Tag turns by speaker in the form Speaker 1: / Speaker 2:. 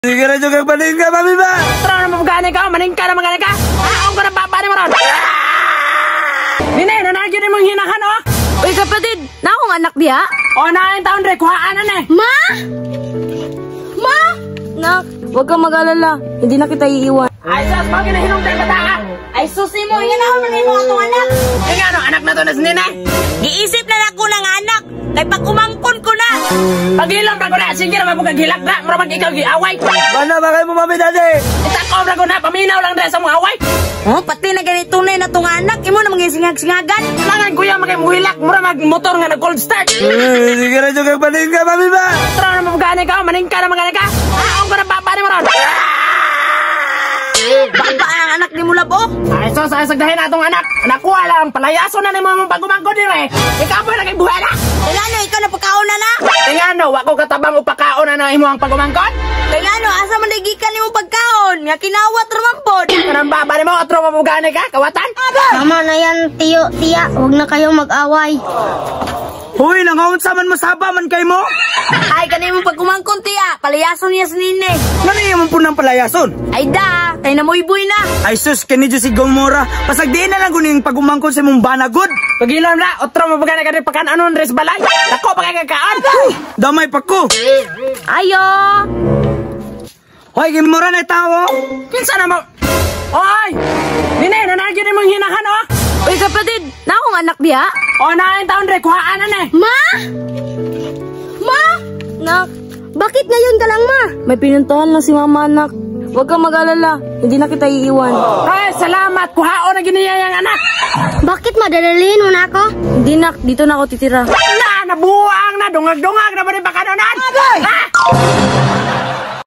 Speaker 1: Sige na juga paningka, mami ba?
Speaker 2: Tara na mabugani ka, maningka na magani ka. Aong ko na baba ni Maron. Nine, nanagin mong hinahan, oh.
Speaker 3: Uy kapatid, na akong anak diha.
Speaker 2: O na ang taon dre, kuhaan na eh.
Speaker 3: Ma! Ma! Nak, huwag kang mag-alala. Hindi na kita iiwan.
Speaker 2: Ay, sus, mga ginahinong tayo bata ka.
Speaker 4: Ay, susi mo, yan ako man imo atong anak.
Speaker 2: Eh nga, no, anak na to na si Nene.
Speaker 4: Giisip na nako ng anak. Kay pag umangkon ko na.
Speaker 2: Pagilom na ko na, sige na mabugag hilak na, murag ikaw giaway.
Speaker 1: Mana ba kayo mo, mami, daddy?
Speaker 2: Itakaw na ko na, paminaw lang dre sa mga away.
Speaker 4: Oh, pati na ganito na natong anak. Imo na mga singag-singagan.
Speaker 2: Langan kuya magay muhilak, mura mag motor nga nag cold start.
Speaker 1: Sige na juga paningka, mami ba?
Speaker 2: Tara na mabugani ka, maningka na magani ka. Aong ko na baba ni Maron.
Speaker 4: Baba ang anak ni Mulab, oh.
Speaker 2: Ay, sus, ay sagdahin na atong anak. Nakuha lang, palayaso na ni mga pagumangko dire. Ikaw pa na kay buhay na.
Speaker 4: Kaya ano, ikaw na pagkaon na na.
Speaker 2: Kaya ano, wako katabang upakaon na na imo ang pagumangkon.
Speaker 4: Kaya ano, asa man gikan nimo pagkaon? Nga kinawat raman pod.
Speaker 2: Kanang baba ni mo, otro mabugani ka, kawatan.
Speaker 5: Tama na yan, tiyo, tiya. Huwag na kayong mag-away.
Speaker 1: Hoy, nangaunsa man masaba man kay mo?
Speaker 4: Ay, kanimo pagkumangkon tiya. Palayason niya sa nini.
Speaker 1: Ngano iya man po ng palayason?
Speaker 4: Ay da, kay namuyboy na.
Speaker 1: Ay sus, kani Diyos si Gomora. Pasagdiin na lang kuning pagumangkon sa imong banagod.
Speaker 2: Pagilom na, otro mabugani ka rin pakanon res balay. Dako pa kay kaon.
Speaker 1: Damay pa ko.
Speaker 3: Ayo!
Speaker 1: Hoy, Gomora na tao.
Speaker 2: Kinsa na mo? Oy! Nine, nanagin mong hinahan, oh.
Speaker 3: Uy kapatid, na akong anak diha.
Speaker 2: O na ang taon dre, kuhaan na eh.
Speaker 5: Ma! Ma!
Speaker 3: Nak,
Speaker 5: Bakit ngayon ka lang, ma?
Speaker 3: may pinuntahan lang si mama anak. Huwag kang mag-alala. Hindi na kita iiwan.
Speaker 2: Ay, salamat, kuhaon na giniya yung anak.
Speaker 5: Bakit madadaliin mo na ako?
Speaker 3: Hindi nak, dito na ako titira.
Speaker 2: Na, nabuang na, dungag-dungag na ba rin pakanonan? Ha?